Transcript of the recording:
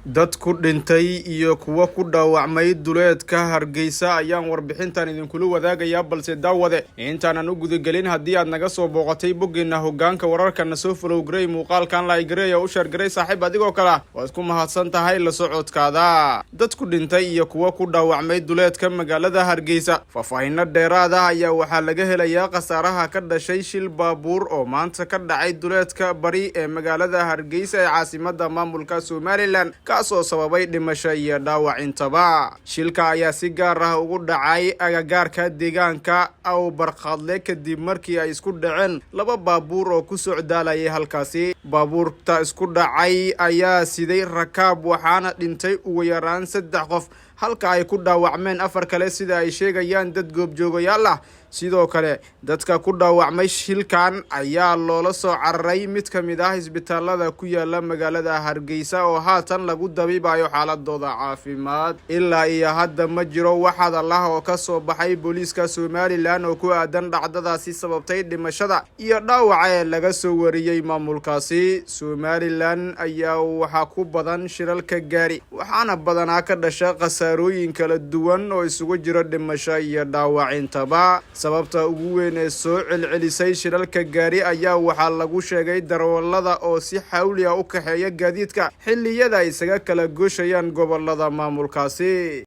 Dad ku dhintay iyo kuwo ku dhaawacmay duleedka Hargeysa ayaan warbixintan idinkula wadaagayaa. Balse daawade, intaanan u gudagelin, haddii aad naga soo booqatay boggeena Hogaanka Wararka, na soo follow garey, muuqaalkan like garey oo u share garey saaxiib adigoo kale. Waad ku mahadsan tahay la socodkaada. Dad ku dhintay iyo kuwo ku dhaawacmay duleedka magaalada Hargeysa. Faahfaahino dheeraad ah ayaa waxaa laga helayaa khasaaraha ka dhashay shil baabuur oo maanta ka dhacay duleedka bari ee magaalada Hargeysa ee caasimada maamulka Somaliland, kaasoo sababay dhimasho iyo dhaawac intaba. Shilka ayaa si gaar ah ugu dhacay agagaarka deegaanka Aw Barkhadle, kadib markii ay isku dhaceen laba baabuur oo ku socdaalayay halkaasi. Baabuurta isku dhacay ayaa siday rakaab, waxaana dhintay ugu yaraan saddex qof, halka ay ku dhaawacmeen afar kale, sida ay sheegayaan dad goobjoogayaal ah. Sidoo kale, dadka ku dhaawacmay shilkan ayaa loola soo cararay mid ka mid ah isbitaalada ku yaala magaalada Hargeysa, oo haatan lagu dabiibayo xaaladooda caafimaad. Ilaa iyo hadda ma jiro wax hadal ah oo ka soo baxay booliiska Somaliland oo ku aadan dhacdadaasi sababtay dhimashada iyo dhaawaca ee laga soo wariyey maamulkaasi. Somaliland ayaa waxaa ku badan shilalka gaari, waxaana badanaa ka dhasha khasaarooyin kala duwan oo isugu jiro dhimasho iyo dhaawac intaba. Sababta ugu weyn ee soo celcelisay shilalka gaari ayaa waxaa lagu sheegay darawalada oo si xawli ah u kaxeeya gaadiidka xilliyada ay isaga kala gooshayaan gobolada maamulkaasi.